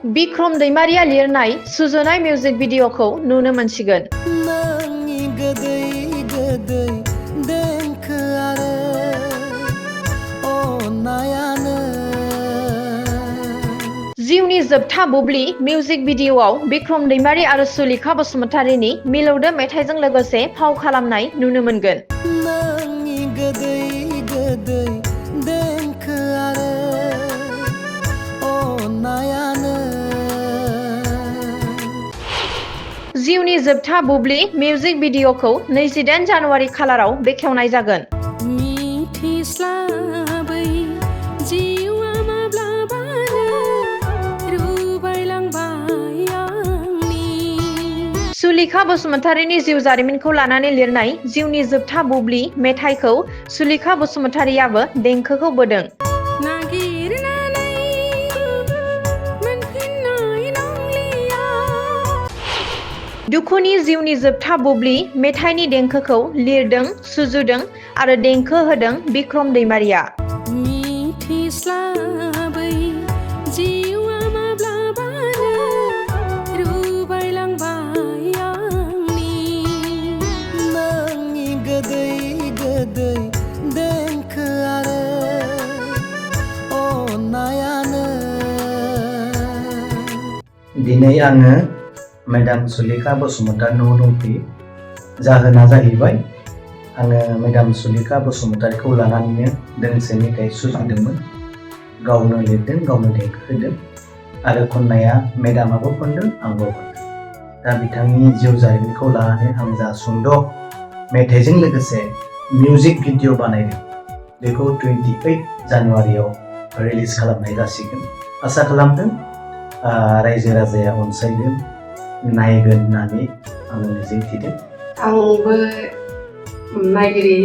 बिक्रम दैमारिया लिरनाय सुजुनाय मिउजिक भिडिअखौ नुनो मोनसिगोन। जिउनि जोबथा बुब्लि मिउजिक भिडिअआव बिक्रम दैमारि आरो सुलेखा बसुमतारीनि मिलौदो मेथाइजों लोगोसे फाव खालामनाय नुनो मोनगोन। जिउनि जोबथा बुब्लि मिउजिक भिडिअखौ 28 जानुवारि खालाराव बेखेवनाय जागोन। सुलेखा बसुमतारीनि जिउ जारिमिनखौ लानानै लिरनाय जिउनि जोबथा बुब्लि मेथाइखौ सुलेखा बसुमतारीयाबो देंखोखौ बोदों। दुखुनि जिउनि जोबथा बुब्लि मेथाइनि देंखोखौ लिरदों, सुजुदों आरो देंखो होदों बिक्रम दैमारिया। दिनै आङो मेडाम सुलेखा बसुमतारीनाव दंफैयो। जाहोना जाहैबाय आङो मेडाम सुलेखा बसुमतारीखौ लानानैनो दोंसे मेथाइ सुजुदोंमोन। गावनो लिरदों, गावनो देंखो होदों आरो खन्नाया मेडामाबो खनदों, आंबो खनदों। दा बिथांनि जिउ जारिमिनखौ लानानै आं जा सुंद' मेथाइजों लोगोसे मिउजिक भिडिअ बानायदों बेखौ 28 जानुवारियाव रिलिज खालामनाय जासिगोन। आसा खालामदों रायजो राजाया अनसायगोन, नायगोन होननानै आं मिजिंथिदों। आंबो नायगिरि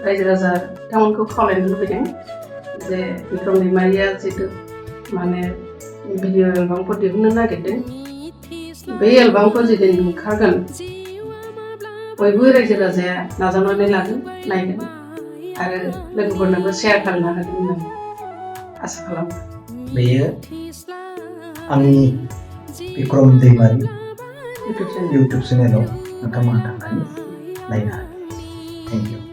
रायजो राजा बिथांमोनखौ खावलायनो लुबैदों जे बिक्रम दैमारिया जितु भिडिअ एलबामखौ दिहुननो नागिरदों, बे एलबामखौ जेदिन ओंखारगोन बयबो रायजो राजाया नाजावनानै लागोन, नायगोन आरो लोगोफोरनोबो शेयार खालामनो हागोन होननानै आसा खालामो। बेयो आंनि बिक्रम दैमारि इउटुब चेनेलाव नोंथांमोनहा थांनानै नायनो हागोन। Thank you.